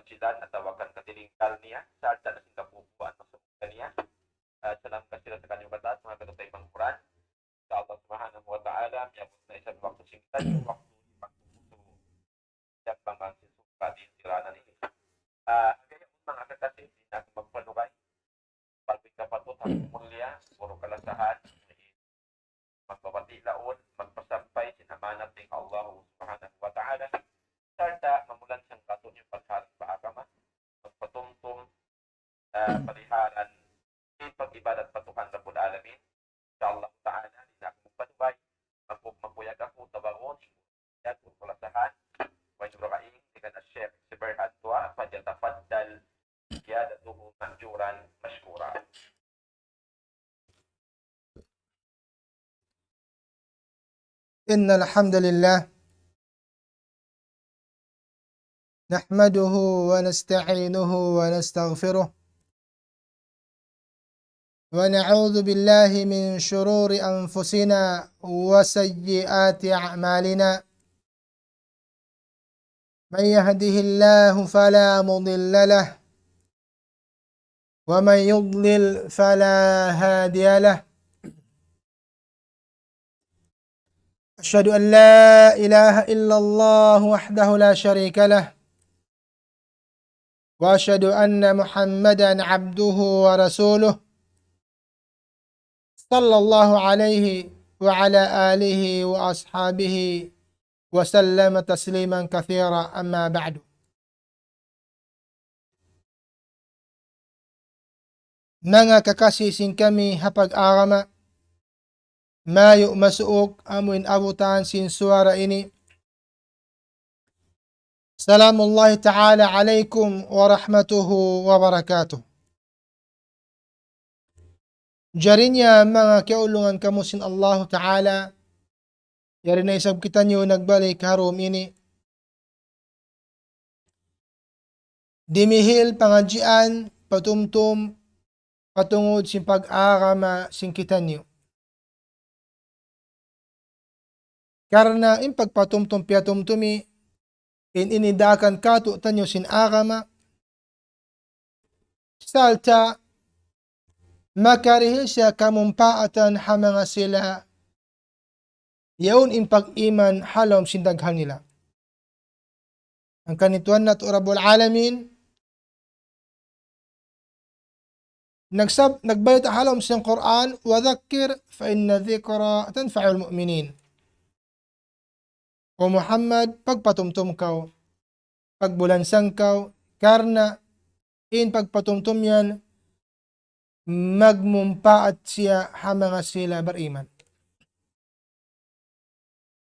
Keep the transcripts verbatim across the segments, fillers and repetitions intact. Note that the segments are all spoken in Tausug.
masjidan atawa kan katilingkal niya, sarta' na sin kapupuan masuk kaniya. Ah, salam kasira sa kaniyu katan, manga kataymanghuran. Insya Allah Subhanahu wa Ta'ala, miyabut na isab waktu sin kita, waktu, waktu, waktu. Yan bang ang sisuka di sirana ini. Ah, kaya manga kakasi, di na aku magpanugay. Pag may kapatut, ang mulya, puro kalasahan, magbabati laung, magpasampay sin amanat dayn ha Allah Subhanahu wa Ta'ala. Sarta' mamulan siyang katu' niya pagharing pa agama, magpatumtum, ah, paliharan, in pag-ibadat pa Tuhan Rabbul Alamin. Insya Allah Ta'ala, di na aku magpanugay, magpu-, magpuyag aku, tawagun, yan, puro kalasahan, wa yura'in, dengan Sheikh Siberhan Tua, فليتفضل سيادته مأجورا مشكورا. إن الحمد لله نحمده ونستعينه ونستغفره، ونعوذ بالله من شرور أنفسنا وسيئات أعمالنا. من يهده الله فلا مضل له، ومن يضلل فلا هادي له. أشهد أن لا إله إلا الله وحده لا شريك له، وأشهد أن محمدا عبده ورسوله، صلى الله عليه وعلى آله وأصحابه وسلم تسليما كثيرا، أما بعد. Manga kakasi sin kami ha pag-agama, mayu' masuuk amuin abutan sin suwara ini. Salamullahi ta'ala alaykum wa rahmatuhu wa barakatuh. Jari niya manga kiyaulungan kamu sin Allahu Ta'ala, yari na isab kitaniyu nagbalik ha dum ini. Dimihil pangadjian, patumtum, patungud sin pag-agama sin kitaniyu. Karna' in pagpatumtum piyatumtumi, in ini daakan kātu'niyu sin agama, sarta' makarihil siya kamumpaatan ha manga sila yaun in pag-iman ha lawm sin daghal nila. Hangkan in Tuhan natu' Rabbul Alamin, nagsab-, nagbayta' ha lawm sin Qur'an, وذكر فإن الذكرى تنفع المؤمنين. O Muhammad, pagpatumtum kaw, pagbulansang kaw, karna' in pagpatumtum yan, magmumpaat siya ha manga sila bariman.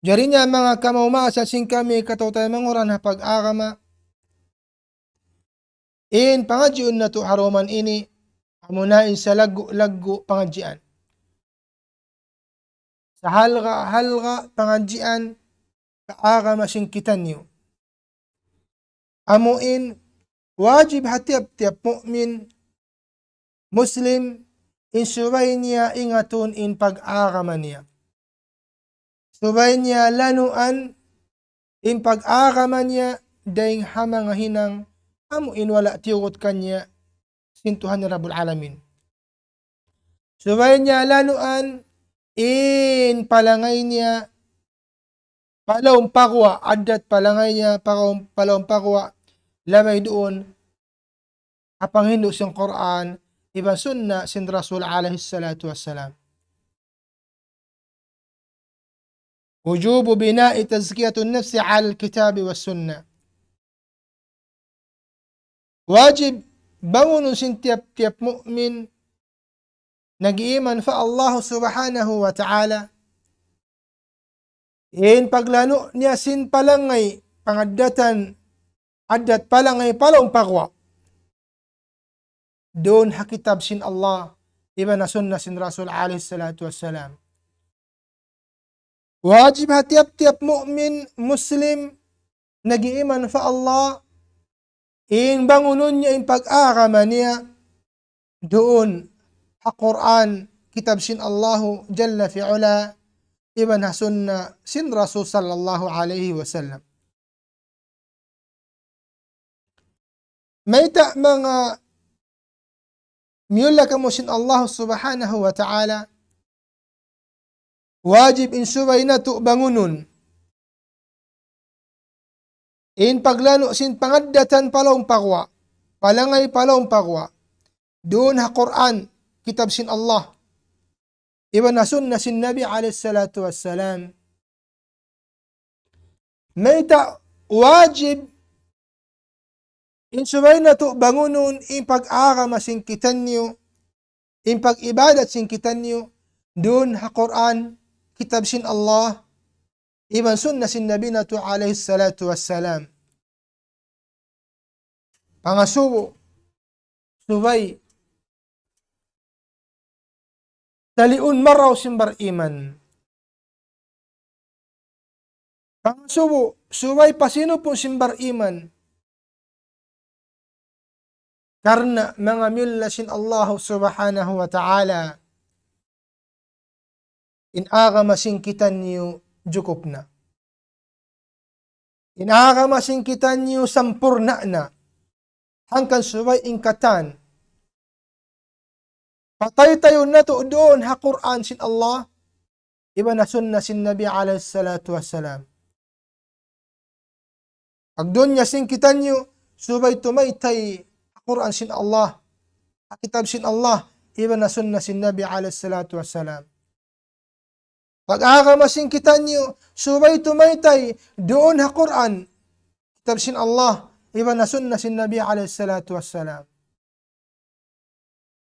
Jari niya manga kamaumasan sin kami kataw-taymanghuran ha pag-agama, in pangadjiun natu' ha dum ini, amuna in salaggu'-laggu' pangadjian. Sahalga'-halga' pangadjian ha agama sin kitaniyu. Amu in wajib ha tiyap-tiyap mu'min, Muslim, in subay niya ingatun in pag-agama niya. Subay niya lanuan in pag-agama niya dayng ha manga hinang amu in wala' tiyugut kaniya sin Tuhan niya Rabbul Alamin. Subay niya lanuan in palangay niya pa lawm paguwa', addat palangay niya pa lawm, pa lawm paguwa', labay duun ha panghindu' sin Qur'an iban sunna sin Rasul alayhi salatu wassalam. وجوب بناء تزكية النفس على الكتاب والسنة. Wajib bangunun sin tiyap-tiyap mu'min nag-iiman pa Allah Subhanahu wa Ta'ala, in paglanu' niya sin palangay, pangaddatan, addat palangay pa lawm paguwa'. Duun ha kitab sin Allah, iban ha sunna sin Rasul alayhi salatu wassalam. Wajib ha tiyap-tiyap mu'min, Muslim, nag-iiman pa Allah, in bangunun niya in pag-agama niya, duun ha Qur'an, kitab sin Allahu Jalla fi Ula, iban ha sunna sin Rasul sallallahu alayhi wasallam. Mayta' manga miyulliya kamu sin Allah Subhanahu wa Ta'ala, wajib in subay natu' bangunun in paglanu' sin pangaddatan pa lawm paguwa', palangay pa lawm paguwa', duun ha Qur'an, kitab sin Allah, iban ha sunna sin Nabi alayhi salatu wassalam. Mayta' wajib in subay natu' bangunun in pag-agama sin kitaniyu, in pag-ibadat sin kitaniyu, duun ha Qur'an, kitab sin Allah, iban sunna sin Nabi natu' alayhi salatu wassalam. Pangasubu, subay taliun marayaw sin bariman. Pangasubu, subay pasinupun sin bariman. Karna' manga miyulliya sin Allah Subhanahu wa Ta'ala, in agama sin kitaniyu jukup na. In agama sin kitaniyu sampurna' na. Hangkan subay in katan pataytayun natu' duun ha Qur'an sin Allah, iban ha sunna sin Nabi alayhi salatu wassalam. Pagdunya sin kitaniyu, subay tumaytay ha Qur'an sin Allah, ha kitab sin Allah, iban ha sunna sin Nabi alayhi salatu wassalam. Pag-agama sin kitaniyu, subay tumaytay duun ha Qur'an, kitab sin Allah, iban ha sunna sin Nabi alayhi salatu wassalam.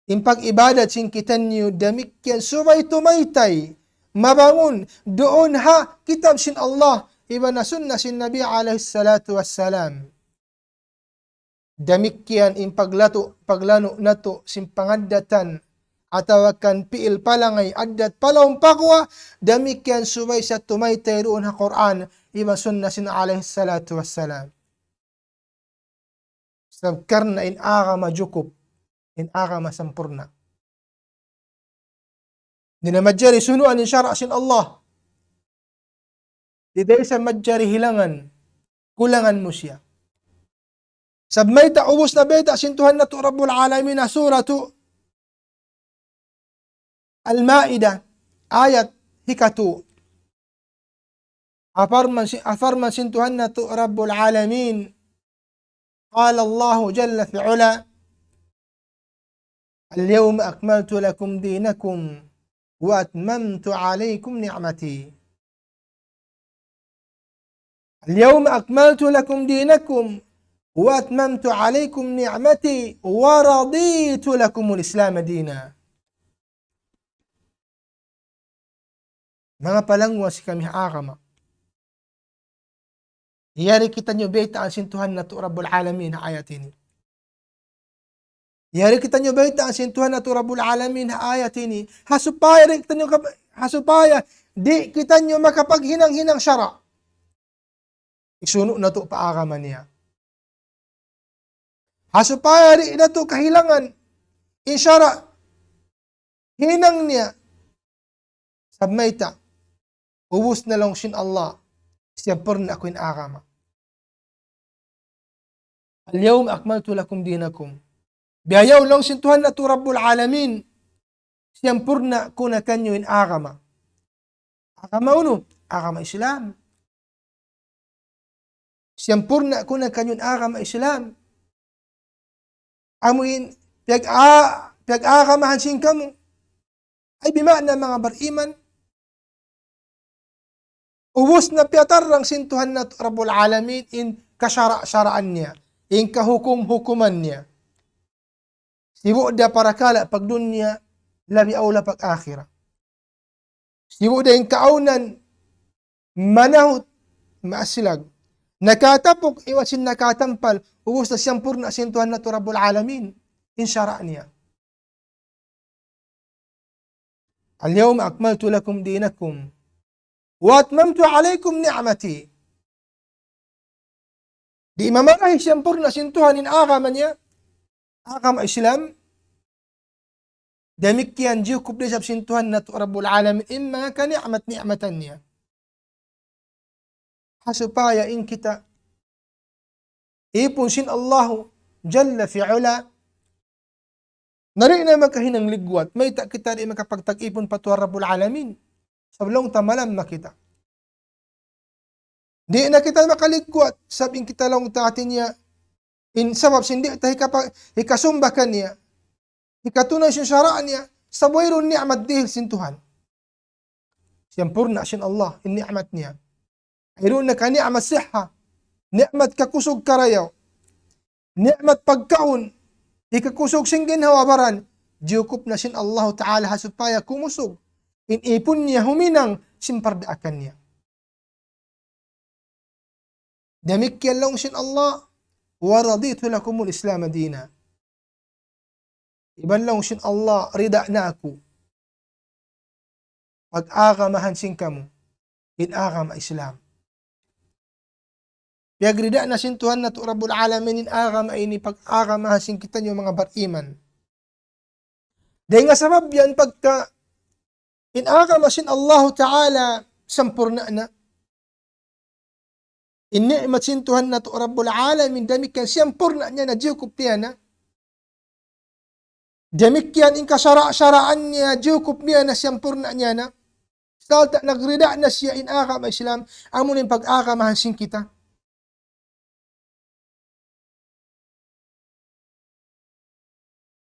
In pag-ibadat sin kitaniyu, damikkiyan subay tumaytay, mabangun, duun ha kitab sin Allah, iban ha sunna sin Nabi alayhi salatu wassalam. Damikkiyan in paglatu', paglanu' natu' sin pangaddatan, atawa kan pi'il palangay addat pa lawm paguwa', damikkiyan subay sa tumaytay duun ha Qur'an, iban sunna sin alayhi salatu wassalam. Sabab karna' in agama jukup, in agama sampurna'. Di' na manjari sunuan in sara' sin Allah. Di' da isab manjari hilangan, kulangan mu siya. Sabab mayta', ubus na bayta' sin Tuhan natu' Rabbul Alamin ha Suratu Al-Ma'idah, ayat hikatu. Parman si-, parman sin Tuhan natu' Rabbul Alamin. قال الله جل في علا: اليوم أكملت لكم دينكم وأتممت عليكم نعمتي. اليوم أكملت لكم دينكم وأتممت عليكم نعمتي ورضيت لكم الإسلام دينا. Manga palangwa' sin kami ha agama. Yari kitaniyu baytaan sin Tuhan natu' Rabbul Alamin ha ayat ini. Yari kitaniyu baytaan sin Tuhan natu' Rabbul Alamin ha ayat ini. Ha supaya di' kitaniyu kap-, ha supaya di' kitaniyu makapaghinang-hinang sara'. Isunu' natu' pa agama niya. Ha supaya di' natu' kahilangan in sara' hinang niya. Sabab mayta', ubus na laung sin Allah, siyampurna' ku in agama. اليوم أكملت لكم دينكم. Bihaun laung sin Tuhan natu' Rabbul Alamin, siyampurna' ku na kaniyu in agama. Agama unu? Agama Islam. Siyampurna' ku na kaniyu in agama Islam. Amu in piyag-, a-, piyag-agamahan sin kamu. Ay bima'na manga bariman. Ubus na piyatarrang sin Tuhan natu' Rabbul Alamin in kasara'-saraan niya, in kahukum-hukuman niya. Sibu' da parakala' pagdunya, labi awla pag-akhirat. Sibu' da in kaawnan manahut maasilag. Nakatapuk iban sin nakatampal, ubus na siyampurna' sin Tuhan natu' Rabbul Alamin in sara' niya. اليوم أكملت لكم دينكم وأتممت عليكم نعمتي. Di' mamarahi siyampurna' sin Tuhan in agama niya, agama Islam. Damikkiyan jiyukup da isab sin Tuhan natu' Rabbul Alamin in manga kani'mat-ni'matan niya. Ha supaya in kita ipun sin Allahu Jalla fi Ula, na di' na makahinang ligwat, mayta' kita di' makapagtag-ipun pa Tuhan Rabbul Alamin. Sabab laung ta malamma kita. Di' na kita makaligwat, sabab in kita laung ta hati niya, in sabab sin di' ta hikapa-, hikasumba kaniya, hikatunay sin sara' niya, sabab wayruun ni'mat dihil sin Tuhan. Siyampurna' sin Allah, in ni'mat niya. Wayruun na ka ni'mat siha, ni'mat kakusug karayaw, ni'mat pagkaun, hikakusug sin ginhawa-baran, jiyukup na sin Allahu Ta'ala ha supaya kumusug in ipun niya huminang sin pardaakan niya. Damikkiyan laung sin Allah, وَرَضِيتُ لَكُمُ الْإِسْلَامَ دِينًا. Iban laung sin Allah, rida na aku pag-agamahan sin kamu in agama Islam. Piyagrida na sin Tuhan natu' Rabbul Alamin in agama ini pag-agamahan sin kitaniyu manga bariman. Dayn ha sabab yan pagka in agama sin Allahu Ta'ala sampurna' na, in ni'mat sin Tuhan natu' Rabbul Alamin damikkiyan siyampurna' niya na, jiyukup niya na. Damikkiyan in kasara'-saraan niya, jiyukup niya na, siyampurna' niya na. Sarta' nagrida na siya in agama Islam, amu na in pag-agamahan sin kita.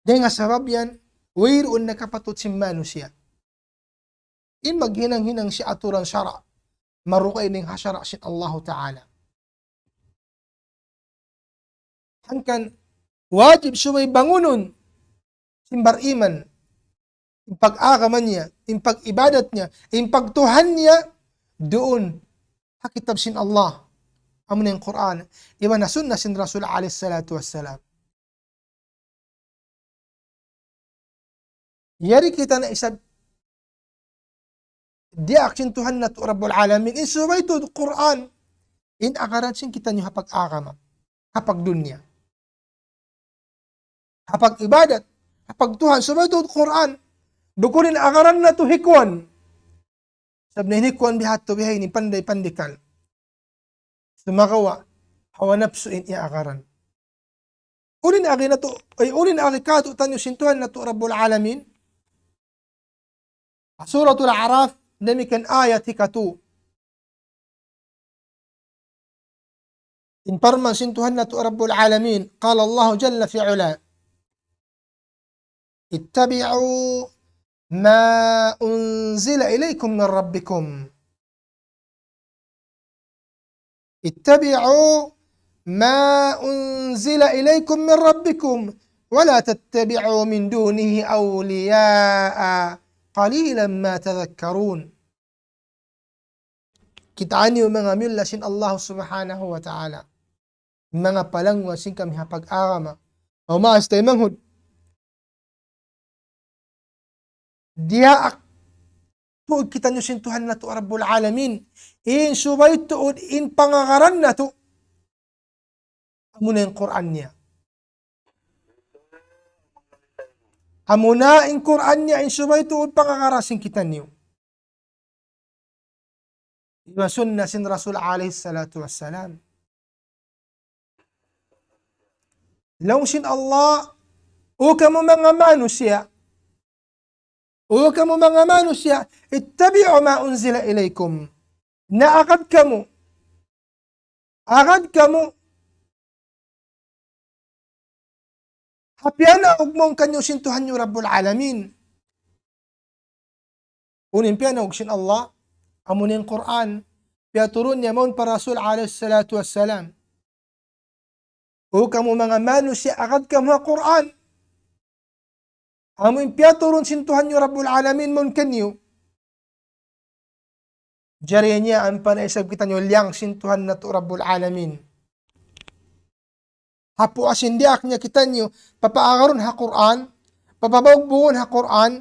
Dayn ha sabab yan, wayruun na kapatut sin manusiya' in maghinang-hinang sin aturan sara', marukay dayn ha sara' sin Allahu Ta'ala. Hangkan wajib subay bangunun sin bariman in pag-agama niya, in pag-ibadat niya, in pagtuhan niya, duun ha kitab sin Allah, amu na in Qur'an, iban ha sunna sin Rasul alayhi salatu wassalam. Yari kita na isab diyaak sin Tuhan natu' Rabbul Alamin, in subay tuud Qur'an in agaran sin kitaniyu ha pag-agama, ha pagdunya, ha pag-ibadat, ha pagtuhan, subay tuud Qur'an. Bukun in agaran natu' hikuan. Sabab na in hikuan bihadtu bihaini, panday-pandikal. Sumagawa' hawa napsu in iyaagaran. Unu in agi natu', ay, unu in agi kātu'niyu sin Tuhan natu' Rabbul Alamin? Suratul A'raf, damikkiyan ayat hikatu. In parman sin Tuhan natu' Rabbul Alamin, قال الله جل في علاه: اتبعوا ما أنزل إليكم من ربكم. اتبعوا ما أنزل إليكم من ربكم ولا تتبعوا من دونه أولياء قليلا ما تذكرون. Kitaaniyu manga miyulliya sin Allah Subhanahu wa Ta'ala, manga palangguan sin kami ha pag-agama. O maas taymanghud, diyaak tuud kitaniyu sin Tuhan natu' Rabbul Alamin, in subay tuud in pangagaran natu', amuna in Qur'an niya. Amuna in Qur'an niya in subay tuud pangagaran sin kitaniyu. Iban sunna sin Rasul alayhi salatu wassalam. Laung sin Allah, "O kamu manga manusiya', O kamu manga manusiya', اتبعوا ما أنزل إليكم." Na agad kamu, agad kamu ha piyanaug mawn kaniyu sin Tuhan niyu Rabbul Alamin. Unu in piyanaug sin Allah, amuna in Qur'an, piyaturun niya mawn pa Rasul alayhi salatu wassalam. O kamu manga manusiya', agad kamu ha Qur'an. Amu in piyaturun sin Tuhan niyu Rabbul Alamin mawn kaniyu. Jari niya ampa na isab kitaniyu liyang sin Tuhan natu' Rabbul Alamin. Ha puas sin diyaak niya kitaniyu, papaagarun ha Qur'an, papabugbugun ha Qur'an,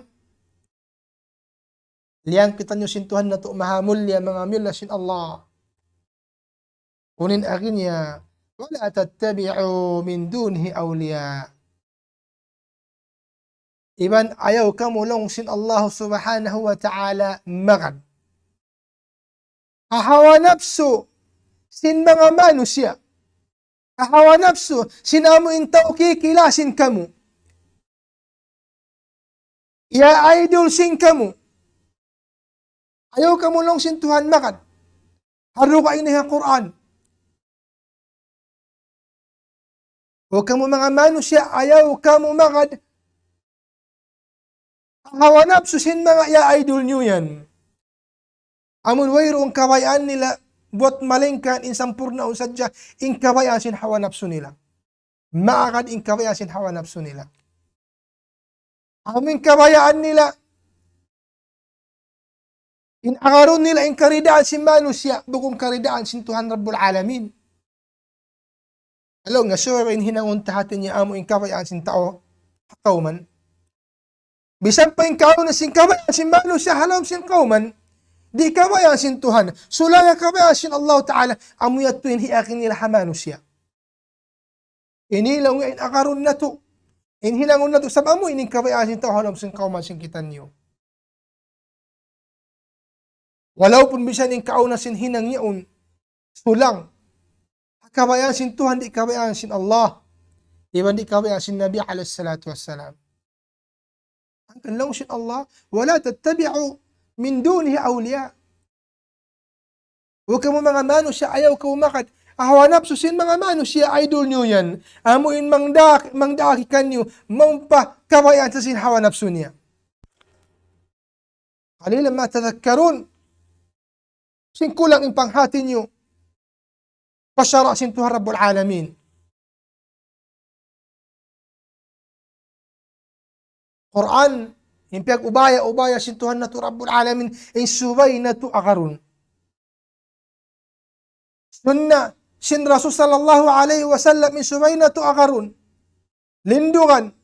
liyang kitaniyu sin Tuhan natu' mahamulliya, manga miyulliya sin Allah. Unu in agi niya, "ولا تتبعوا من دونه أولياء." Iban ayaw kamu laung sin Allah Subhanahu wa Ta'ala magad ha hawa napsu sin manga manusiya'. ha hawa napsu sin amu in tau kikila sin kamu. Iya idol sin kamu. Ayaw kamu laung sin Tuhan magad ha dugaing ini ha Qur'an. O kamu manga manusiya', ayaw kamu magad ha hawa napsu sin manga iya idol niyu yan. Amun wayruun kabayaan nila buat malaingkan in sampurnaun sadja in kabayaan sin hawa napsu nila. Magad in kabayaan sin hawa napsu nila. Amun kabayaan nila, in agarun nila in karidaan sin manusiya', bukun karidaan sin Tuhan Rabbul Alamin. Laung niya, subay in hinangun ta hati niya amu in kabayaan sin tau ha kawman. Bisan pa in kauna sin kabayaan sin manusiya' ha lawm sin kawman, di' kabayaan sin Tuhan. Sulanga kabayaan sin Allah Ta'ala, amu yadtu in hiyakin nila ha manusiya'. Ini laung niya in agarun natu'. In hinangun natu', sabab amu ini in kabayaan sin tau ha lawm sin kawman sin kitaniyu. Walaupun bisan in kauna sin hinang yaun, sulang. Kabayaan sin Tuhan, di' kabayaan sin Allah. Iban di' kabayaan sin Nabi alayhi salatu wassalam. Hangkan laung sin Allah, ولا تتبعوا من دونه أولياء. O kamu manga manusiya', ayaw kamu magad ha hawa napsu sin manga manusiya', idol niyu yan. Amu in mangdaak, mangdaak kaniyu, mawn pa kabayaan sin hawa napsu niya. قليلا ما تذكرون. Sin kulang in panghati niyu pa sara' sin Tuhan Rabbul Alamin. Qur'an, in piyag-ubaya-ubaya sin Tuhan natu' Rabbul Alamin, in subay natu' agarun. Sunna sin Rasul sallallahu alayhi wasallam, in subay natu' agarun. Lindungan.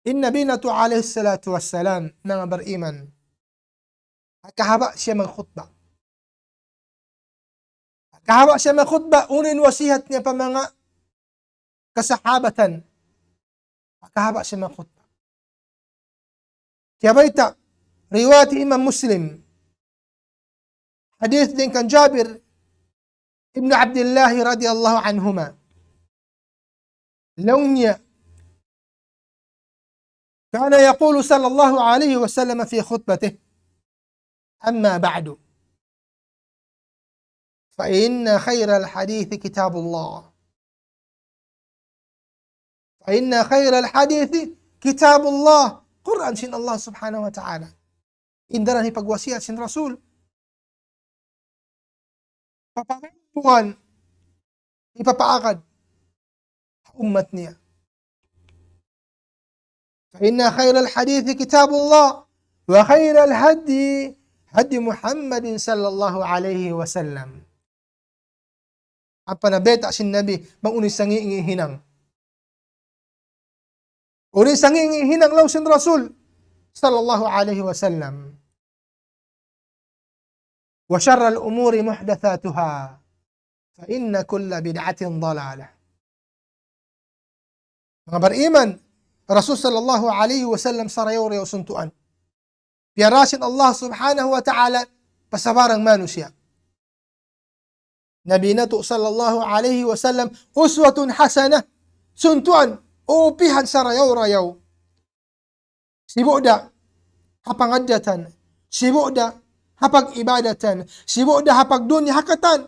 In Nabi natu' alayhi salatu wassalam, manga bariman, ha kahaba' siya magkhutba. Ha kahaba' siya magkhutba, unu in wasihat niya pa manga kasahabatan. Ha kahaba' siya magkhutba. Kiyabayta', riwayat Imam Muslim. Hadith dayn kan Jabir ibn Abdullah radiyallahu anhuma. Laung niya, كان يقول صلى الله عليه وسلم في خطبته: أما بعد، فإن خير الحديث كتاب الله، فإن خير الحديث كتاب الله. Qur'an sin Allah subhanahu wa ta'ala. In daran hipagwasiyat sin Rasul. Paparambuan, hipapaagad ha ummat niya. فإن خير الحديث كتاب الله، وخير الهدي هدي محمد صلى الله عليه وسلم. Ampa na bayta' sin Nabi, bang unu in sangi-ngi' hinang. Unu in sangi-ngi' hinang laung sin Rasul, sallallahu alayhi wasallam. وشر الأمور محدثاتها، فإن كل بدعة ضلالة. Manga bariman, Rasul sallallahu alayhi wasallam sarayaw-rayaw suntuan. Piyara sin Allah subhanahu wa ta'ala pa sabarang manusiya'. Nabi natu' sallallahu alayhi wasallam, uswatun hasanah, suntuan, upihan sarayaw-rayaw. Sibu' da ha pangaddatan, sibu' da ha pag-ibadatan, sibu' da ha pagdunya ha katan.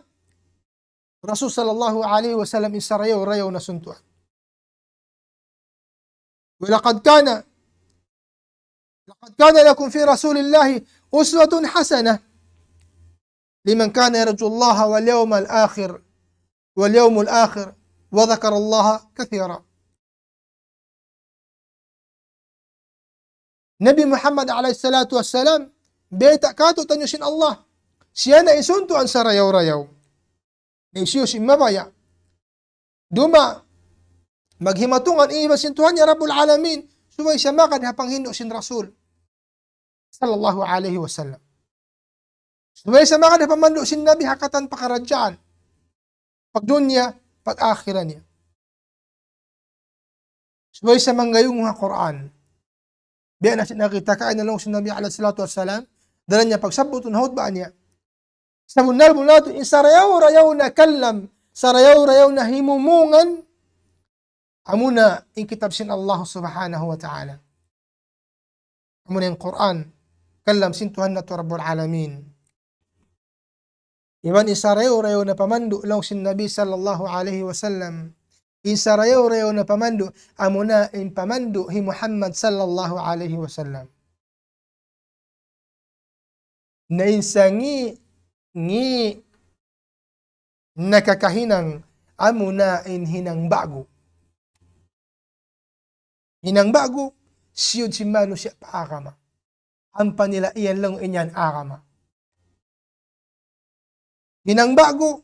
Rasul sallallahu alayhi wasallam in sarayaw-rayaw na suntuan. ولقد كان، لقد كان لكم في رسول الله أسوة حسنة لمن كان يرجو الله واليوم الآخر، واليوم الآخر، وذكر الله كثيرا. Nabi Muhammad alayhi salatu wassalam, bayta' kātu'niyu sin Allah. Siya na in suntuan sarayaw-rayaw. Na hisiyu-siyu in mabaya'. Duma, maghimatungan iban sin Tuhan niya Rabbul Alamin, subay siya magad ha panghindu' sin Rasul sallallahu alayhi wasallam. Subay siya magad ha pamandu' sin Nabi ha katan pakaradjaan. Pagdunya, pag-akhirat niya. Subay siya manggayung ha Qur'an. Biya' na sin nakita' kaina laung sin Nabi alayhi salatu wassalam, daran niya pagsabbut ha hutba niya. Sabunnal-bunnal tuud in sarayaw-rayaw na kalam, sarayaw-rayaw na himumungan, amuna in kitab sin Allah Subhanahu wa Ta'ala. Amuna in Qur'an, kalam sin Tuhan natu' Rabbul Alamin. Iban in sarayaw-rayaw na pamandu' laung sin Nabi sallallahu alayhi wasallam. In sarayaw-rayaw na pamandu', amuna in pamandu' hi Muhammad sallallahu alayhi wasallam. Na in sangi'-ngi' nakakahinang amuna in hinang ba'gu. Hinang ba'gu, siyud sin manusiya' pa agama. Ampa nila iyan laung in yan agama. Hinang ba'gu,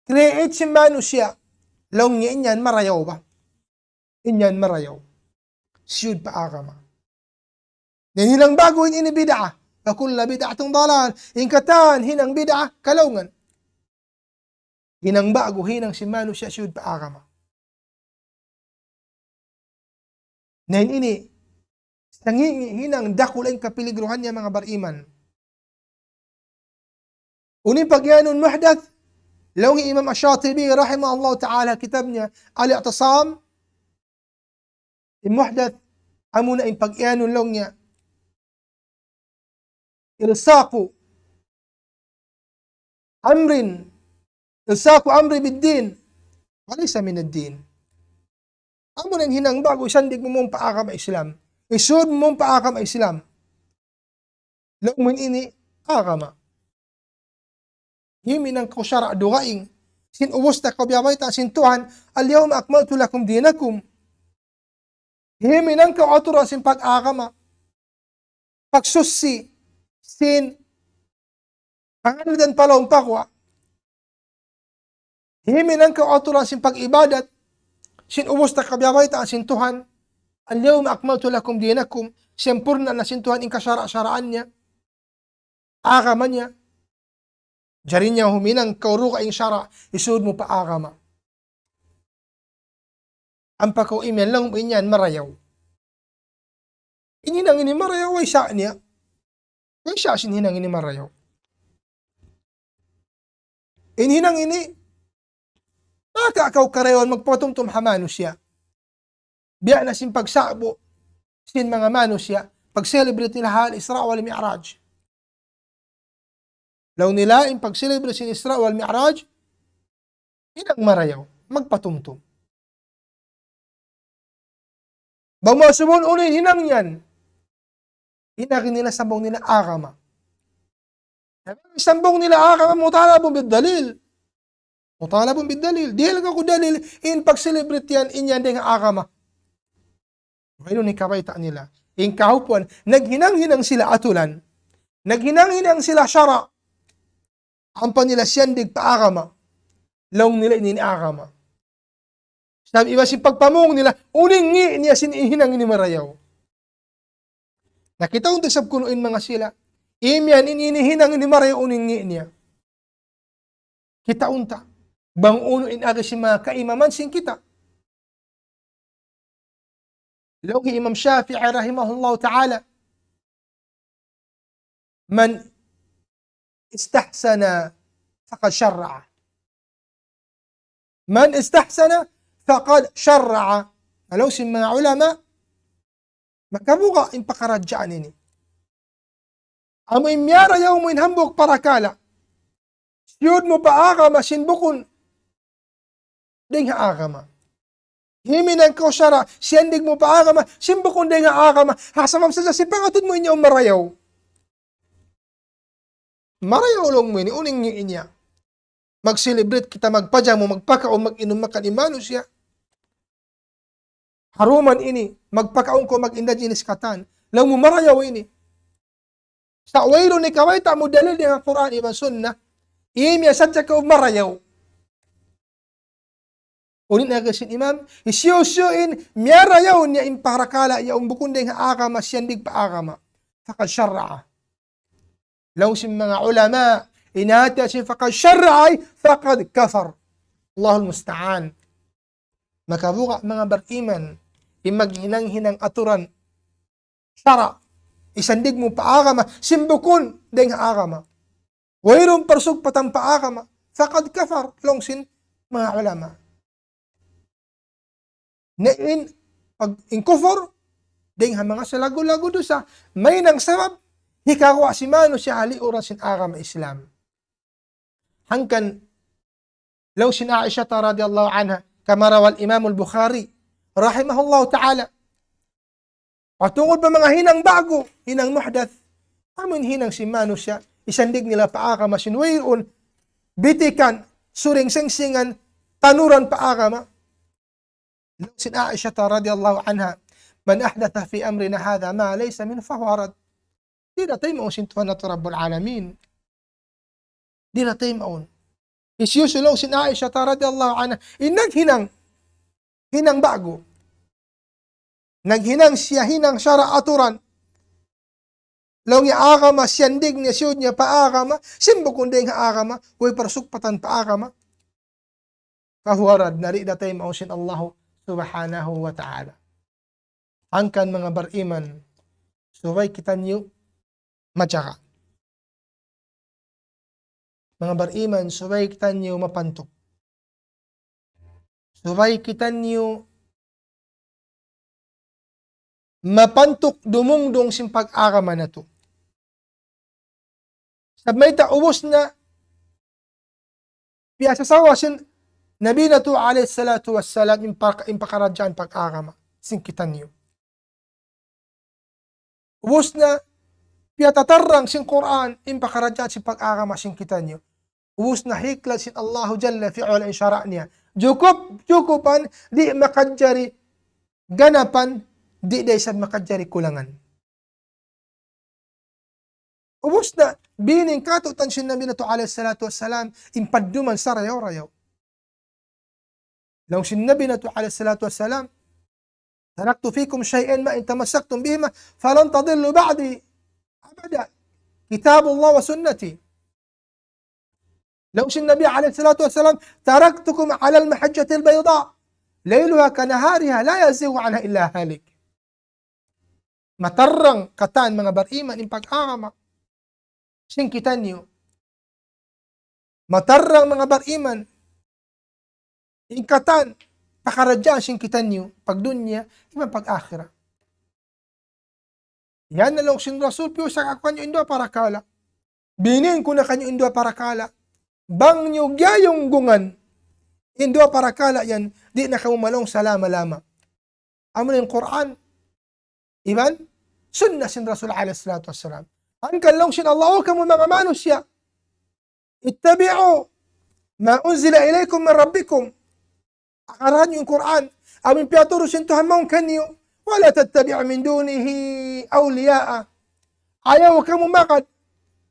create sin manusiya', laung niya in yan marayaw ba? In yan marayaw. Siyud pa agama. Na in hinang ba'gu in ini bid'ah. وكل بدعة ضلالة. In katan hinang bid'ah, kalaungan. Hinang ba'gu, hinang sin manusiya' siyud pa agama. Na in ini, sangi' hinang dakula' in kapiligruhan niya manga bariman. Unu in pagiyanun muhdath, laung hi Imam Ash-Shatibi rahimahullahu ta'ala kitab niya Al-I'tisam, in muhdath, amuna in pagiyanun laung niya, إلصاق أمر، إلصاق أمر بالدين وليس من الدين. Amuna in hinang ba'gu, isandig mu pa agama Islam. Isud mu pa agama Islam. Laung mu in ini agama. Himinang kaw sara' dugaing. Sin ubus na kaw biyabayta' sin Tuhan, اليوم أكملت لكم دينكم. Himinang kaw aturan sin pag-agama. Pagsuchi sin pangannal dan pa lawm paguwa'. Himinang kaw aturan sin pag-ibadat, sin ubus na kaw biyabayta' sin Tuhan, اليوم أكملت لكم دينكم, sempurna na sin Tuhan in kasara'-saraan niya, agama niya. Jari niya huminang kaw dugaing sara', isud mu pa agama. Ampa kaw imiyan laung mu in yan marayaw. In hinang ini marayaw, way sa' niya. Way sa' sin hinang ini marayaw. In hinang ini, maka kaw karayawan magpatumtum ha manusiya'. Biya' na sin pagsa'bu sin manga manusiya', pag-celebrate nila ha Isra wal Mi'raj. Laung nila in pag-celebrate sin Isra wal Mi'raj, hinang marayaw, magpatumtum. Bang mu asubuhun unu in hinang yan, in agi nila sambung nila agama. Sambung nila agama, مطالب بالدليل. مطالب بالدليل. Dihil kaku' dalil, in pag-celebrate yan, in yan dayn ha agama. Wayruun hikabayta' nila. In kahaupuan, naghinang-hinang sila aturan. Naghinang-hinang sila sara'. Ampa nila siyandig pa agama. Laung nila ini in agama. Sabab iban sin pagpamung nila, unu in ngi' niya sin hinang ini marayaw. Na kitaun ta isab kunu' in manga sila. Imiyan in ini hinang ini marayaw, unu in ngi' niya. Kitaun ta. Bang unu in agi sin manga kaimaman sin kita. Laung hi Imam Shafi'i rahimahullahu ta'ala, من استحسن فقد شرع. من استحسن فقد شرع. Laung sin manga ulama, makabuga' in pakaradjaan ini. Amu in miyarayaw mu in hambuuk parakala', siyud mu pa agama sin bukun dayn ha agama. Himinang kaw sara', siyandig mu pa agama sin bukun dayn ha agama. Ha sabab sadja sin pangatud mu in yaun marayaw. Marayaw laung mu ini, unu in ngi' niya. Mag-celebrate kita, magpajamu, magpakaun, mag-inum, makan in manusiya'. Haruman ini, magpakaun kaw, mag-inda jinis katan. Laung mu marayaw ini. Sa' wayruun hikabayta' mu dalil dayn ha Qur'an iban Sunnah. Imiyan sadja kaw marayaw. Unu in agi sin imam, hisiyu-siyu in miyarayaw niya in parakala' yaun bukun dayn ha agama, siyandig pa agama. فقد شرع. Laung sin manga ulama, in hati sin فقد شرع, فقد كفر. الله المستعان. Makabuga' manga bariman, in maghinang-hinang aturan sara', isandig mu pa agama sin bukun dayn ha agama. Wayruun parsugpatan pa agama. فقد كفر, laung sin manga ulama. Na in, pag, in kufur, dayn ha manga salaggu'-laggu' dusa, mahinang sabab, hikaguwa' sin manusiya' ha liyuran sin agama Islam. Hangkan, laung sin Aisha radhiyallahu anha, كما روى الإمام البخاري رحمه الله تعالى. Patungud pa manga hinang ba'gu, hinang muhdath. Amu in hinang sin manusiya', isandig nila pa agama sin wayruun, bitikan, suring singsingan, tanuran pa agama. Laung sin Aisha radhiyallahu anha, من أحدث في أمرنا هذا ما ليس منه فهو رد. Di' da taymaun sin Tuhan natu' Rabbul Alamin. Di' da taymaun. Hisiyu? Laung sin Aisha radhiyallahu anha, in naghinang, hinang ba'gu. Naghinang siya hinang sara' aturan. Laung niya agama, siyandig niya, siyud niya pa agama, sin bukun dayn ha agama, way parsukpatan pa agama. فهو رد, na di' da taymaun sin Allah subhanahu wa ta'ala. Hangkan manga bariman, subay kitaniyu majaga. Manga bariman, subay kitaniyu mapantuk. Subay kitaniyu mapantuk dumungdung sin pag-agama natu'. Sabab mayta', ubus na piyasasawa sin Nabi natu' alayhi salatu wassalam in pak-, in pakaradjaan pag-agama sin kitaniyu. Ubus na piyatatarrang sin Qur'an in pakaradjaan sin pag-agama sin kitaniyu. Ubus na hiklad sin Allahu jalla fi'ala in sara' niya. Jukup, jukupan, di' makajari ganapan, di' da isab makajari kulangan. Ubus na, bini in katu'niyu sin Nabi natu' alayhi salatu wassalam, in padduman sarayaw-rayaw. Laung sin Nabi natu' alayhi salatu wassalam, تركت فيكم شيئين ما إن تمسكتم بهما فلن تضلوا بعدي أبدا، كتاب الله وسنتي. Laung sin Nabi alayhi salatu wassalam, تركتكم على المحجة البيضاء ليلها كنهارها لا يزيغ عنها إلا هالك. Matarrang katan manga bariman in pag-agama sin kitaniyu. Matarrang manga bariman in katan pakaradjaan sin kitaniyu, pagdunya, iban pag-akhirat. Yan na laung sin Rasul, piyusak aku kaniyu in duwa parakala'. Binin ku na kaniyu in duwa parakala'. Bang niyu giyayunggungan in duwa parakala' yan, di' na kamu malaung salama-lama. Amu in Qur'an, iban sunnah sin Rasul alayhi salatu wassalam. Hangkan laung sin Allah, "O kamu manga manusiya', اتبعوا ما أنزل إليكم من ربكم." Akarahan niyu in Qur'an, amu in piyaturu sin Tuhan mawn kaniyu. "ولا تتبعوا من دونه أولياء." Ayaw kamu magad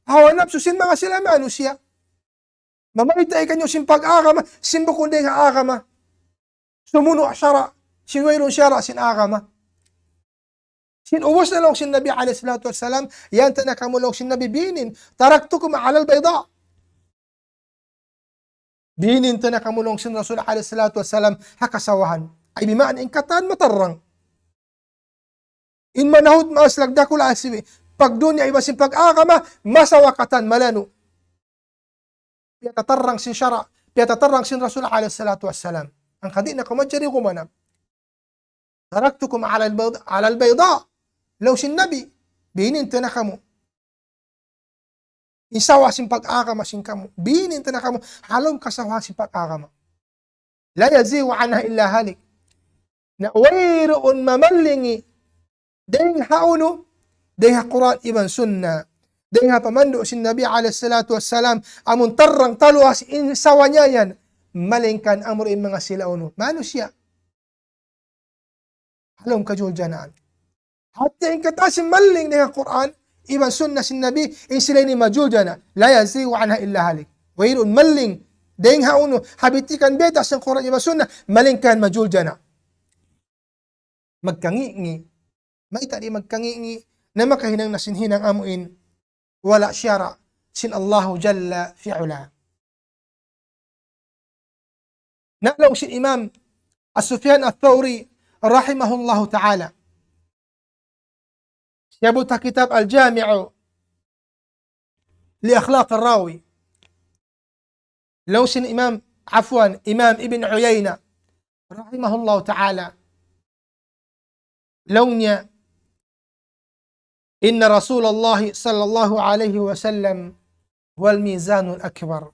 hawa napsu sin manga sila manusiya'. Mamayta' kaniyu sin pag-agama, sin bukun dayn ha agama. Sumunu' sara', sin wayruun sara' sin agama. Sin ubus na laung sin Nabi alayhi salatu wassalam, yan ta na kamu laung sin Nabi binin, تركتكم على البيضاء. Binin ta na kamu laung sin Rasul alayhi salatu wassalam, ha kasawahan. Ay bima'na in katan matarrang. In manahut maas lagda kula asibi. Pagdunya iban sin pag-agama, masawa katan malanu'. Piyatatarrang sin sara', piyatatarrang sin Rasul alayhi salatu wassalam. Hangkan di' na kamu manjari gumanap. تركتكم على البيض-، على البيضاء. Laung sin Nabi, binin ta na kamu. In sawa sin pag-agama sin kamu. Binin ta na kamu. Ha lawm kasawahan sin pag-agama. لا يزيغ عنها إلا هالك. Na wayruun mamallingi dayn ha unu, dayn ha Qur'an iban Sunnah, dayn ha pamandu' sin Nabi alayhi salatu wassalam, amun tarrang taluwas in sawa niya yan, malaingkan amura in manga sila unu, manusiya'. Ha lawm kajuljanaan. Hatta in katan sin malling dayn ha Qur'an, iban Sunnah sin Nabi, in sila ini majuljana', لا يزيغ عنها إلا هالك. Wayruun malling dayn ha unu, ha bitikan biyayta' sin Qur'an iban Sunnah, malaingkan majuljana'. Magkangi'-ngi'. Mayta' di' magkangi'-ngi', na makahinang na sin hinang amu in wala' sara' sin Allahu jalla fi'ala. Na laung sin Imam As-Sufyan Ath-Thawri rahimahullahu ta'ala. Siyabut ha kitab Al-Jami'u li Akhlaqir Rawi. Laung sin Imam, afwan, Imam Ibn Uyayna, rahimahullahu ta'ala, laung niya, إن رسول الله صلى الله عليه وسلم هو الميزان الأكبر.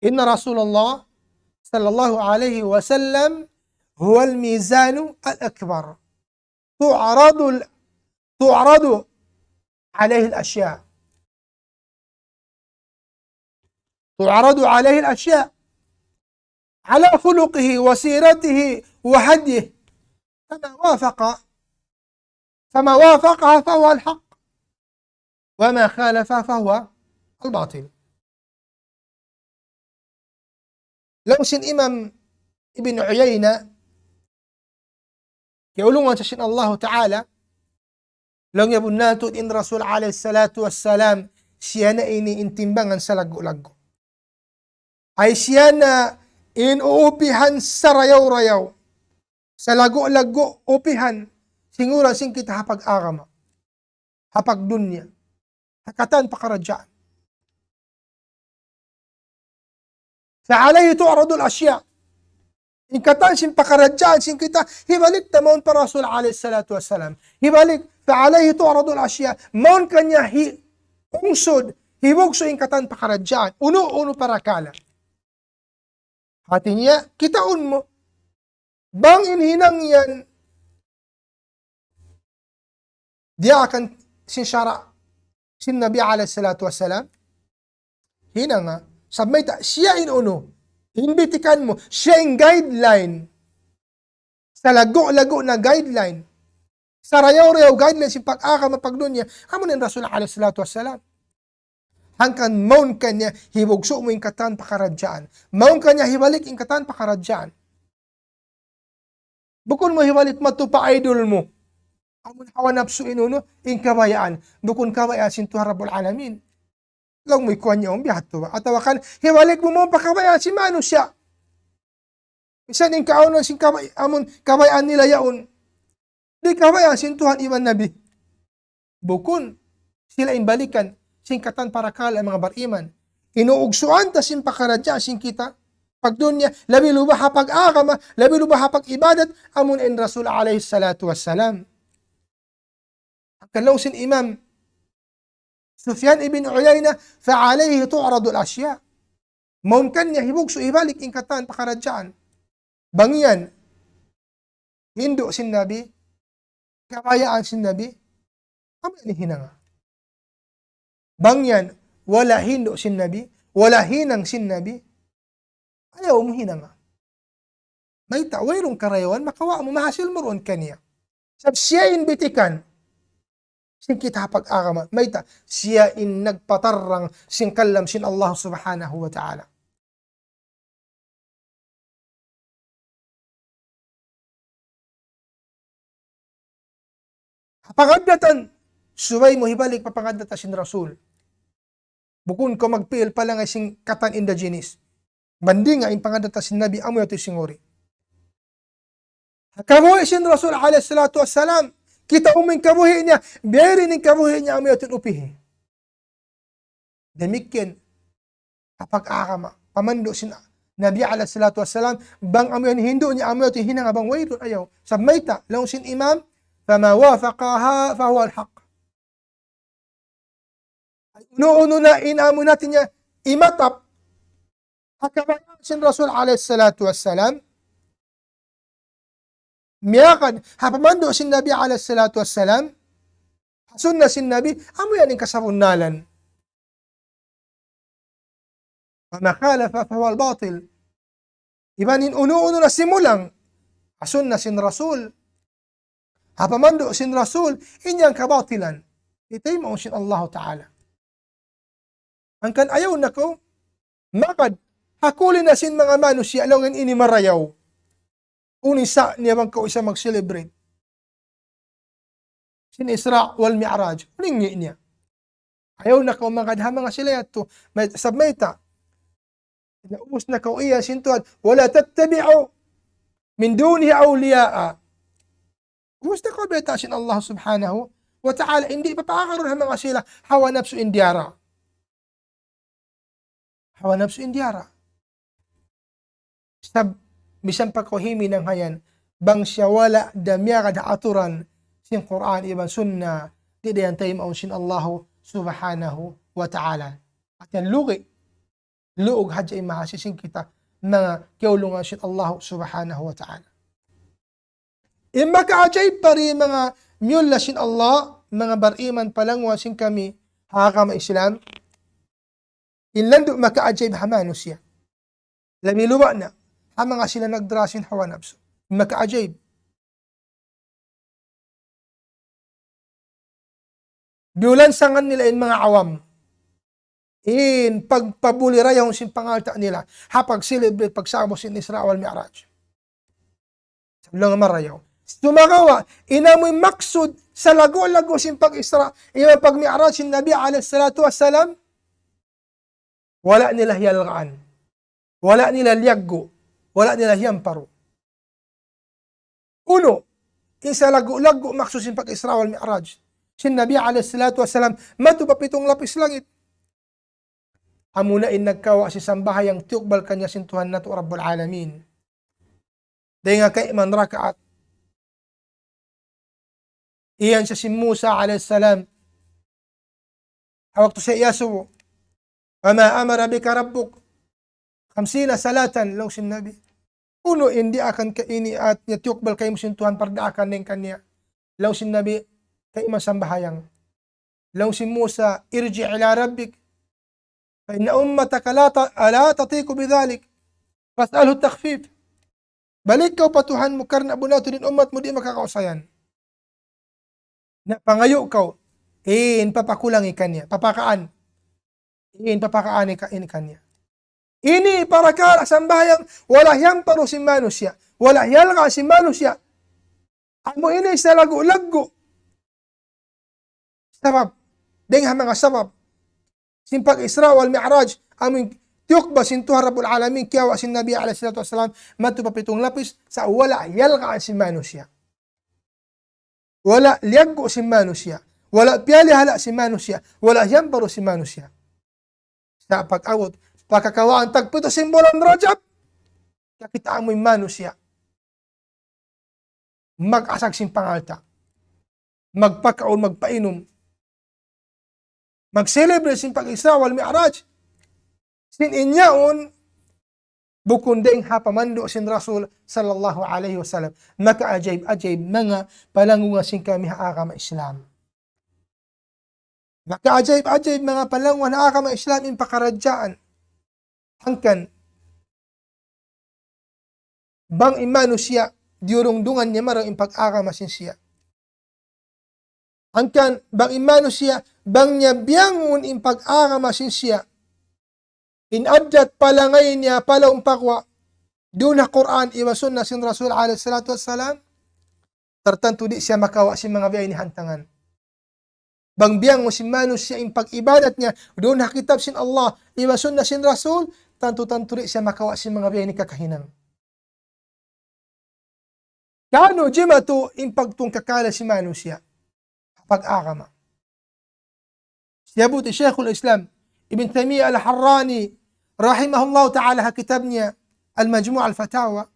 إن رسول الله صلى الله عليه وسلم هو الميزان الأكبر. تعرض ال-، تعرض عليه الأشياء. تعرض عليه الأشياء على خلقه وسيرته وهديه، فما وافق، فما وافقها فهو الحق، وما خالفها فهو الباطل. Laung sin Imam Ibn Uyayna, kiyaulungan sa sin Allahu Ta'ala, laung niya bunnal tuud in Rasul alayhi salatu wassalam, siya na ini in timbangan salaggu'-laggu'. Ay siya na in uupihan sarayaw-rayaw, salaggu'-laggu' upihan, sin uran sin kita ha pag-agama, ha pagdunya, ha katan pakaradjaan. فعليه تعرض الأشياء. In katan sin pakaradjaan sin kita, hibalik ta mawn pa Rasul alayhi salatu wassalam. Hibalik, فعليه تعرض الأشياء. Mawn kaniya hi-, ungsud, hibugsu' in katan pakaradjaan. Unu-unu parakala'. Hati niya, kitaun mu. Bang in hinang yan, diyaakan sin sara' sin Nabi alayhi salatu wassalam, hinanga. Sabab mayta', siya in unu, in bitikan mu, siya in guideline. Salaggu'-laggu' na guideline. Sarayaw-rayaw guideline sin pag-agama pagdunya, amu na in Rasul alayhi salatu wassalam. Hangkan mawn kaniya hibugsu' mu in katan pakaradjaan. Mawn kaniya hibalik in katan pakaradjaan. Bukun mu hibalik madtu pa idol mu. Amun hawa napsu in unu, in kabayaan. Bukun kabayaan sin Tuhan Rabbul Alamin. Laung mu ikuan niya umbi hatu ba. Atawa kan, hibalik mu mawn pa kabayaan sin manusiya'. Misan in kaawnan sin kabay-, amun kabayaan nila yaun. Di' kabayaan sin Tuhan iban Nabi. Bukun, sila in balikan, sin katan parakala' manga bariman. In uugsuan ta sin pakaradjaan sin kita, pagdunya, labi luba ha pag-agama, labi luba ha pag-ibadat, amun in Rasul alayhi salatu wassalam. Hangkan laung sin Imam Sufyan ibn Uyayna, فعليه تعرض الأشياء. Mawn kaniya hibugsu' hibalik in katan pakaradjaan. Bang yan, hindu' sin Nabi, kabayaan sin Nabi, amu yan hinanga. Bang yan, wala' hindu' sin Nabi, wala' hinang sin Nabi, ayaw mu hinanga. Mayta', wayruun karayawan, makawa' mu mahasil mu duun kaniya. Sabab siya in bitikan sin kita ha pag-agama. Mayta', siya in nagpatarrang sin kalam sin Allah Subhanahu wa Ta'ala. Ha pangaddatan, subay mu hibalik pa pangaddatan sin Rasul. Bukun kaw magpihil pa langay sin katan indigenous. Bandinga in pangaddatan sin Nabi amu yadtu sin uri. Ha kabuhi' sin Rasul alayhi salatu wassalam, kitaun mu in kabuhi' niya, biya' diin in kabuhi' niya amu yadtu in upihi. Damikkiyan, ha pag-agama, pamandu' sin Nabi alayhi salatu wassalam, bang amu yan hindu' niya, amu yan hinanga bang wayruun ayaw. Sabab mayta', laung sin Imam, فما وافقها فهو الحق. Unu-unu na in amu natin niya, imatap, ha kabayaan sin Rasul alayhi salatu wassalam, miyagad, ha pamandu' sin Nabi alayhi salatu wassalam, ha sunna sin Nabi, amu yan in kasabunnalan. وما خالف فهو الباطل. Iban in unu-unu na simulang, ha sunna sin Rasul, ha pamandu' sin Rasul, in yan kabatilan. Di' taymaun sin Allahu Ta'ala. Hangkan ayaw na kaw magad, ha kuli na sin manga manusiya', laung in ini marayaw. Unu in sa' niya bang kaw isab mag-celebrate sin Isra wal Mi'raj. Unu in ngi' niya? Ayaw na kaw magad ha manga sila yadtu. May, sabab mayta'. Naubus na kaw iyan sin Tuhan. ولا تتبعوا من دونه أولياء. Ubus na kaw bayta' sin Allah Subhanahu wa Ta'ala, di' papaagarun ha manga sila hawa napsu in diyara. Hawa napsu in diyara. Sab-, misan pa kaw himinang hayan, bang siya wala' da miyagad ha aturan sin Qur'an iban Sunnah, di' da yan taymaun sin Allahu Subhanahu wa Ta'ala. Hati niya lugi', luug hadja in mahasi sin kita, manga kiyaulungan sin Allahu Subhanahu wa Ta'ala. In makaajaib pa ri manga miyulliya sin Allah, manga bariman palangwa sin kami ha agama Islam, in landu' makaajaib ha manusiya'. Labi luba' na, ha manga sila nagdara sin hawa napsu. Makaajaib. Biyulansangan nila in manga awam. In pagpabuli rayahun sin pangalta' nila. Ha pag-celebrate, pagsabut sin Isra wal Mi'raj. Sabab marayaw. Sumagawa', in amuin maksud salaggu'-laggu' sin pag-Isra, iban pag-Mi'raj sin Nabi alayhi salatu wassalam, wala' nila hiyalgaan. Wala' nila liyaggu'. Wala' nila hiyamparu. Unu, in salaggu'-laggu' maksud sin pag-Isra wal Mi'raj sin Nabi alayhi salatu wassalam, madtu pa pitung lapis langit. Amuna in nagkawa' sin sambahayang tiyukbal kaniya sin Tuhan natu' Rabbul Alamin. Dayn ha kayman rakaat. Iyan siya sin Musa alayhi salam. Ha waktu siya iyasubu, وما أمر بك ربك خمسين صلاة, laung sin Nabi. Unu in daakan ka ini, hati niya tiyukbal kaymu sin Tuhan, pardaakan dayn kaniya. Laung sin Nabi, kayman sambahayang. Laung sin Musa, ارجع إلى ربك فإن أمتك لا ت-، لا تطيق بذلك فاسأله التخفيف. Balik kaw pa Tuhan mu karna' bunnal tuud in ummat mu di' makakausayan. Na pangayu' kaw, in papakulangi kaniya, papakaan. In papakaan ka-, in kaniya. Ini parakala' sambahayang wala' hiyamparu sin manusiya', wala' hiyalga' sin manusiya'. Amu ini salaggu'-laggu'. Sabab, dayn ha manga sabab sin pag-Isra wal Mi'raj, amu in tiyukbal sin Tuhan Rabbul Alamin, kiyawa' sin Nabi alayhi salatu wassalam, madtu pa pitung lapis, sa' wala' hiyalgaan sin manusiya'. Wala' liyaggu' sin manusiya'. Wala' piyalihala' sin manusiya'. Wala' hiyamparu sin manusiya'. Sa' pag-abut, pagkakawaan tagpitu sin bulan Rajab, kakitaan mu in manusiya' mag-asag sin pangalta', magpakaun, magpainum, mag-celebrate sin pag-Isra wal Mi'raj. Sin in yaun, bukun dayn ha pamandu' sin Rasul sallallahu alayhi wasallam. Makaajaib-ajaib manga palanggungan sin kami ha agama Islam. Makaajaib-ajaib manga palanggungan ha agama Islam in pakaradjaan. Hangkan bang in manusiya' diyurungdungan niya marayaw in pag-agama sin siya. Hangkan bang in manusiya', bang niya biyangun in pag-agama sin siya, in addat palangay niya pa lawm pagwa' duun ha Qur'an iban Sunnah sin Rasul alayhi salatu wassalam, tartantu di' siya makawa' sin manga biya' ini hantangan. Bang biyangun sin manusiya' in pag-ibadat niya duun ha kitab sin Allah iban Sunnah sin Rasul, tantu-tantu di' siya makawa' sin manga biya' ini kakahinang. Kanu jimatu in pagtungkakala sin manusiya' ha pag-agama. Siyabbut hi Shaykhul Islam Ibn Taymiyyah Al-Harrani rahimahullahu ta'ala ha kitab niya Al-Majmu' Al-Fatawa.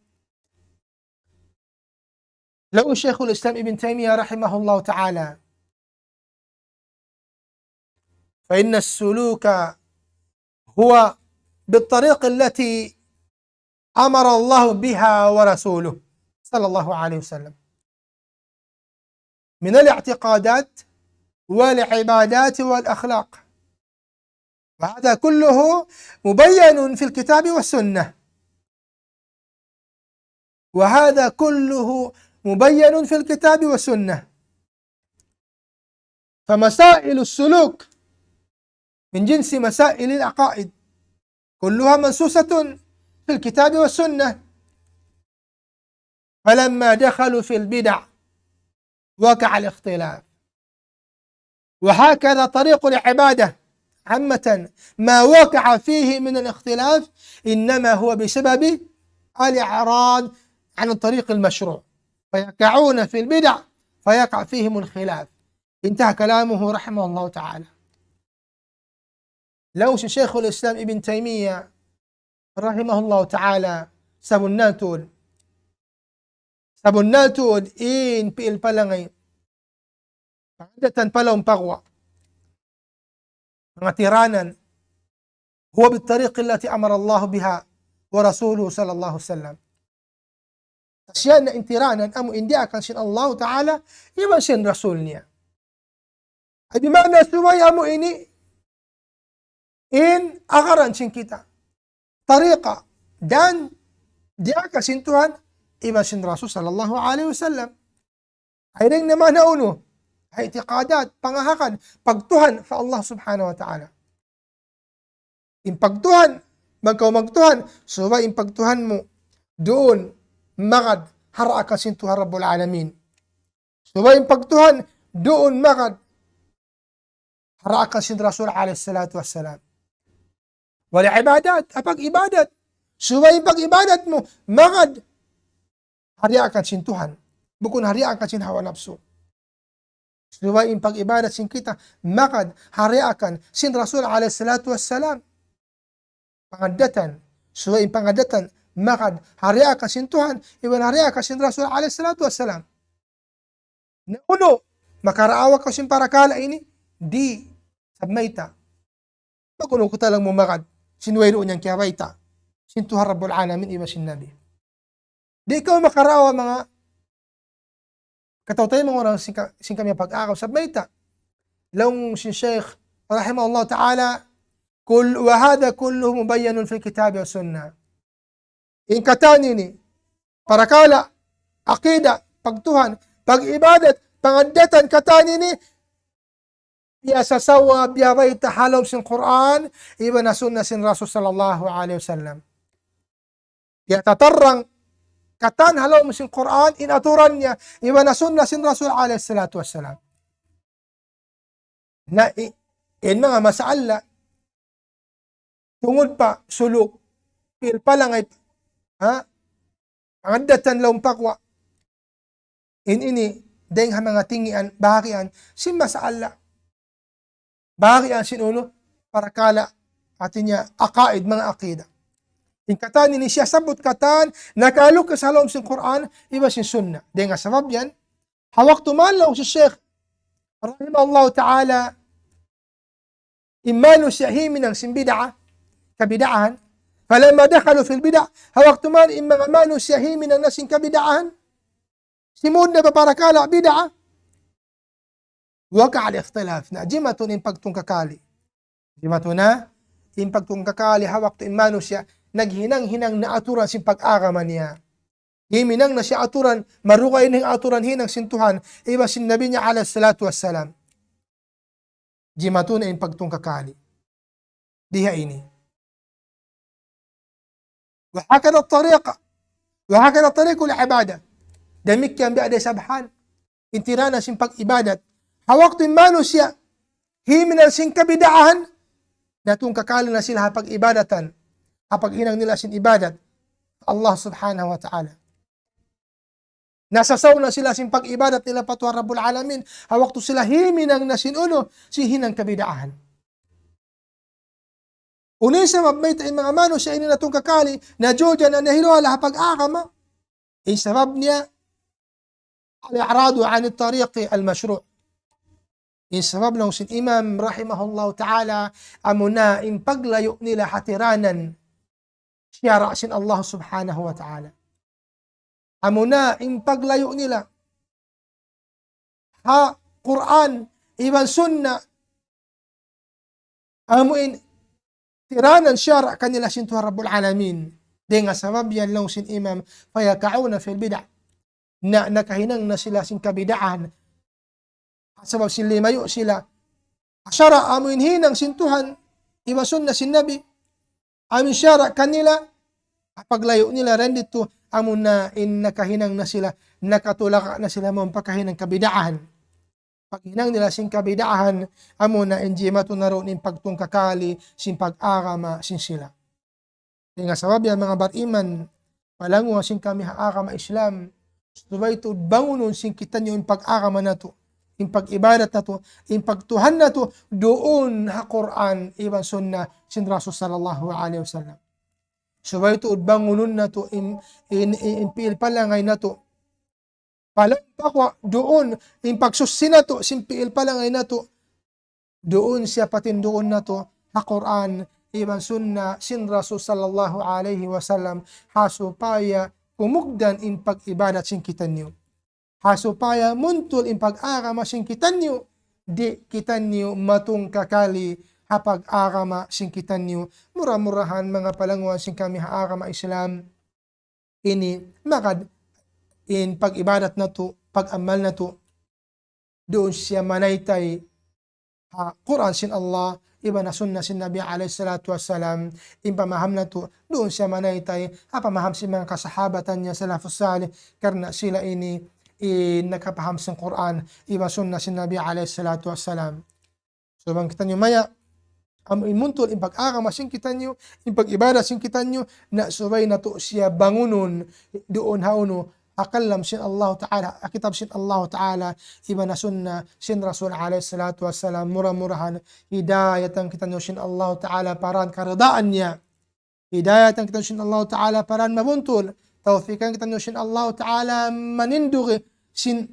Laung Shaykhul Islam Ibn Taymiyyah rahimahullahu ta'ala, فإن السلوك هو بالطريق التي أمر الله بها ورسوله صلى الله عليه وسلم من الاعتقادات والعبادات والأخلاق، وهذا كله مبين في الكتاب والسنة. وهذا كله مبين في الكتاب والسنة. فمسائل السلوك من جنس مسائل العقائد، كلها منصوصة في الكتاب والسنة. فلما دخلوا في البدع وقع الاختلاف. وهكذا طريق العبادة عامة، ما وقع فيه من الاختلاف إنما هو بسبب الإعراض عن الطريق المشروع، فيقعون في البدع فيقع فيهم الخلاف. انتهى كلامه رحمه الله تعالى. Laung sin Shaykhul Islam Ibn Taymiyyah, rahimahullahu ta'ala, sabunnal tuud. Sabunnal tuud in pi'il palangay. Pangaddatan pa lawm paguwa'. Manga tiranan. هو بالطريق التي أمر الله بها ورسوله صلى الله عليه وسلم. Siya na in tiranan amu in diyaak sin Allah Ta'ala, iban sin Rasul niya. Ay, di' maana subay amu ini in agaran sin kita. Tariqa, dan diyaak sin Tuhan, iban sin Rasul sallallahu alayhi wasallam. Ay, dayn na maana unu, ay, i'tiqadat, pangahakan, pagtuhan pa Allah subhanahu wa ta'ala. In pagtuhan, bang kaw magtuhan, subay in pagtuhan mu, duun, magad, ha daakan sin Tuhan Rabbul Alamin. Subay in pagtuhan, duun, magad, ha daakan sin Rasul alayhi salatu wassalam. Wal ibadat, ha pag-ibadat. Subay in pag-ibadat mu, magad, ha daakan sin Tuhan. Bukun ha daakan sin hawa napsu. Subay in pag-ibadat sin kita, magad, ha daakan sin Rasul alayhi salatu wassalam. Pangaddatan, subay in pangaddatan, magad, ha daakan sin Tuhan, iban ha daakan sin Rasul alayhi salatu wassalam. Na unu, makaraawa kaw sin parakala' ini, di', sabab mayta'. Pag unu ku talang mu magad, sin wayruun niya kiyabayta', sin Tuhan Rabbul Alamin iban sin Nabi. Di' kaw makaraawa manga kataw-taymanghuran sin ka-, sin kami pag-agaw sabab mayta'. Laung sin Shaykh rahimahullah ta'ala, كل، وهذا كله مبين في الكتاب والسنة. In katan ini, parakala', aqida, pagtuhan, pag-ibadat, pangaddatan katan ini, biya' sasawa, biya' bayta' ha lawm sin Qur'an, iban ha sunna sin Rasul sallallahu alayhi wasallam. Biya' tatarrang katan ha lawm sin Qur'an, in aturan niya, iban ha sunna sin Rasul alayhi salatu wassalam. Na i-, in manga masala, tungud pa suluk, pi'il palangay, ha? Pangaddatan lawm paguwa'. In ini, dayng ha manga tingian, bahagian, sin masala. Bahagian sin unu, parakala', hati niya, aqaid, manga aqida. In katan ini siya sabut katan, nakaaluk sa ha lawm sin Qur'an, iban sin sunna. Dayng ha sabab yan, ha waktu man laung sin Shaykh, rahimahullahu ta'ala, in manusiya' himinang sin bid'a, kabid'ahan. فلما دخلوا في البدع, ha waktu man in manga manusiya' himinang na sin kabid'ahan, simud na pa parakala' bid'a, وقع الاختلاف. Na, jimatu na in pagtungkakali. Jimatu na in pagtungkakali ha waktu in manusiya' naghinang-hinang na aturan sin pag-agama niya. Himinang na siya aturan, marugay na in aturan hinang sin Tuhan, iban sin Nabi niya alayhi salatu wassalam. Jimatu na in pagtungkakali. Diha ini. وهكذا الطريق، وهكذا طريق العبادة. Damikkiyan biya' da isab hal. In tiranan sin pag-ibadat. Ha waktu in manusiya', himinang sin kabid'ahan, natungkakali na sila ha pag-ibadatan. Ha paghinang nila sin ibadat. Allah subhanahu wa ta'ala. Nasasaw na sila sin pag-ibadat nila pa Tuhan Rabbul Alamin. Ha waktu sila himinang na sin unu, sin hinang kabid'ahan. Unu in sabab mayta' in manga manusiya' ini natungkakali, najuja na nahiluhala' ha pag-agama. In sabab niya, الإعراض عن الطريق المشروع. In sabab laung sin Imam rahimahullahu ta'ala, amuna in paglayu' nila ha tiranan siyara' sin Allah subhanahu wa ta'ala. Amuna in paglayu' nila ha Qur'an iban sunna, amu in tiranan siyara' kanila sin Tuhan Rabbul Alamin. Dayng ha sabab yan laung sin Imam, فيقعون في البدع. Na, nakahinang na sila sin kabid'ahan. Sabab sin limayu' sila ha sara' amu in hinang sin Tuhan, iban sunna sin Nabi, amu in siyara' kanila, ha paglayu' nila dayn ditu, amuna in nakahinang na sila, nakatulak na sila mawn pa kahinang kabid'ahan. Paghinang nila sin kabid'ahan, amuna in jimatu na duun in pagtungkakali, sin pag-agama, sin sila. Dayng ha sabab yan manga bariman, palanguwa' sin kami ha agama Islam, subay tuud bangunun sin kitaniyu in pag-agama natu'. in pag-ibadat natu', in pagtuhan natu', duun ha Qur'an iban sunnah sin Rasul sallallahu alayhi wasallam. Subay tuud bangunun natu' in, in, in, in pi'il palangay natu'. Palampak wa duun in pagsuchi natu', sin pi'il palangay natu'. Duun siya patindugun natu' ha Qur'an iban sunnah sin Rasul sallallahu alayhi wasallam, ha supaya kumugdan in pag-ibadat sin kitaniyu. Ha supaya muntul in pag-agama sin kitaniyu, di' kitaniyu matungkakali ha pag-agama sin kitaniyu. Mura-murahan manga palanguwan sin kami ha agama Islam ini, magad in pag-ibadat natu', pag-amal natu', duun siya manaytay ha Qur'an sin Allah, iban ha sunnah sin Nabi alayhi salatu wassalam, in pamaham natu', duun siya manaytay ha pamaham sin manga kasahabatan niya salafus salih, karna' sila ini in nakapaham sin Qur'an, iban sunnah sin Nabi alayhi salatu wassalam. So, bang kitaniyu maya, amu in muntul in pag-agama sin kitaniyu, in pag-ibadat sin kitaniyu, na subay natu' siya bangunun duun ha unu, ha kalam sin Allah Ta'ala, ha kitab sin Allah Ta'ala, iban ha sunnah sin Rasul alayhi salatu wassalam, mura-murahan, hidayatan kitaniyu sin Allah Ta'ala, pa dān karidaan niya. Hidayatan kitaniyu sin Allah Ta'ala, pa dān mabuntul. Tawfikan kitaniyu sin Allah Ta'ala, manindug sin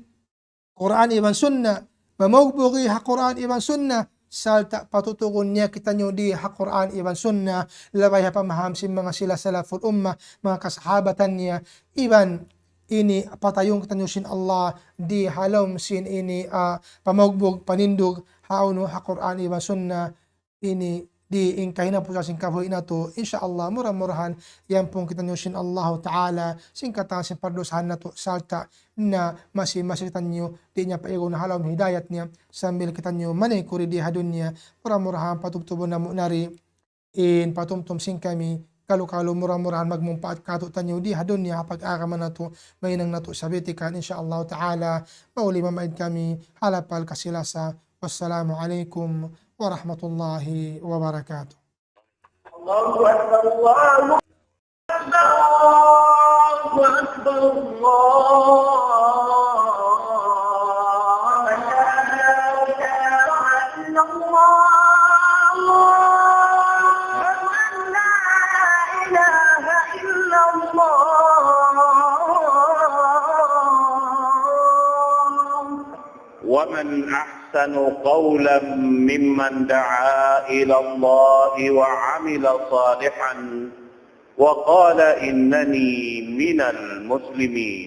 Qur'an iban sunnah, mamugbug ha Qur'an iban sunnah, sarta' patutugun niya kitaniyu di ha Qur'an iban sunnah, labay ha pamaham sin manga sila salaful ummah, manga kasahabatan niya, iban ini patayun kitaniyu sin Allah di ha lawm sin ini, ah, pamugbug, panindug, ha unu, ha Qur'an iban sunnah, ini di in kahinapusan sin kabuhi' natu', insya Allah, mura-murahan, iyampun kitaniyu sin Allahu Ta'ala, sin katan sin pardusahan natu', sarta' na masi-masi kitaniyu, di' niya paigun ha lawm hidayat niya, sambil kitaniyu manaykud di ha dunya, mura-murahan patubtubun namu' na di in patumtum sin kami, kalu-kalu mura-murahan magmumpaat kātu'niyu di ha dunya, ha pag-agama natu', mahinang natu' sabitikan, insya Allah Ta'ala, mauli mamaid kami, ha lapal kasi-lasa, والسلام عليكم ورحمة الله وبركاته. الله أكبر، الله أكبر، الله أكبر، الله أكبر. لا إله إلا الله. أشهد أن لا إله إلا الله. ومن أحسن قولا ممن دعا إلى الله وعمل صالحا وقال إنني من المسلمين.